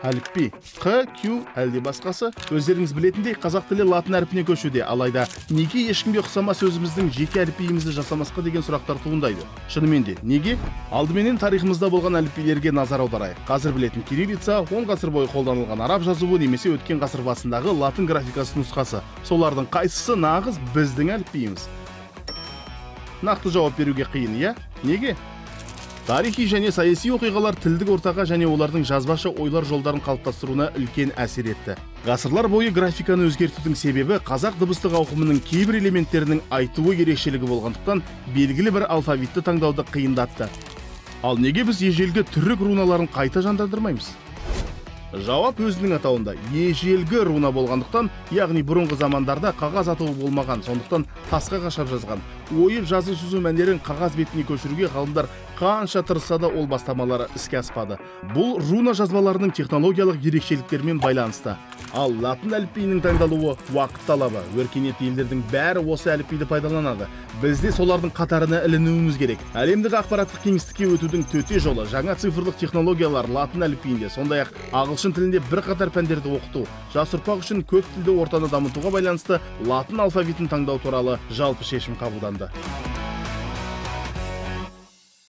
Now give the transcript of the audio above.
Әліпби Қ, Q, әлде басқасы? Өздеріңіз білетіндей, қазақ тілі латын әрпіне көшуде. Алайда неге ешкімге ұқсамас өзіміздің жеке әліпбиімізді жасамасқа деген сұрақтар туындайды. Шынымен де, неге? Алдыменен тарихымызда болған әліпбилерге назар аударайық. Қазір білетін кириллица, 10 ғасыр бойы қолданылған араб жазуы немесе өткен ғасыр басындағы латын графикасы нұсқасы. Солардың қайсысы нағыз біздің әліпбиіміз? Нақты жауап беруге қиын, иә? Неге? Тарихи және саяси оқиғалар тілдік ортаға және олардың жазбаша ойлар жолдарын қалыптастыруына үлкен әсер етті. Ғасырлар бойы графиканы өзгертудің себебі қазақ дыбыстық ауқымының кейбір элементтерінің айтуы ерекшелігі болғандықтан белгілі бір алфавитті таңдауды қиындатты. Ал неге біз ежелгі түрік руналарын қайта жандандырмаймыз? Жауап өзінің атауында. Ежелгі руна болғандықтан, яғни бұрынғы замандарда қағаз атауы болмаған, сондықтан тасқа қашап жазған. Ойып жазу сызу мәнерін қағаз бетіне көшіруге ғалымдар қанша тырысса да, ол бастамалары іске аспады. Бұл руна жазбаларының технологиялық ерекшеліктерімен байланысты. Ал латын әліпбиінің таңдалуы уақыт талабы. Өркениетті елдердің бәрі осы әліпбиді пайдаланады. Біз де солардың қатарына ілінуіміз керек. Әлемдік ақпараттық кеңістікке өтудің төте жолы жаңа цифрлық технологиялар латын әліпбиінде, сондай-ақ ағылшын тілінде бірқатар пәндерді оқыту, жас ұрпақ үшін көп тілді ортаны дамытуға байланысты латын алфавитін таңдау туралы жалпы шешім қабылданды.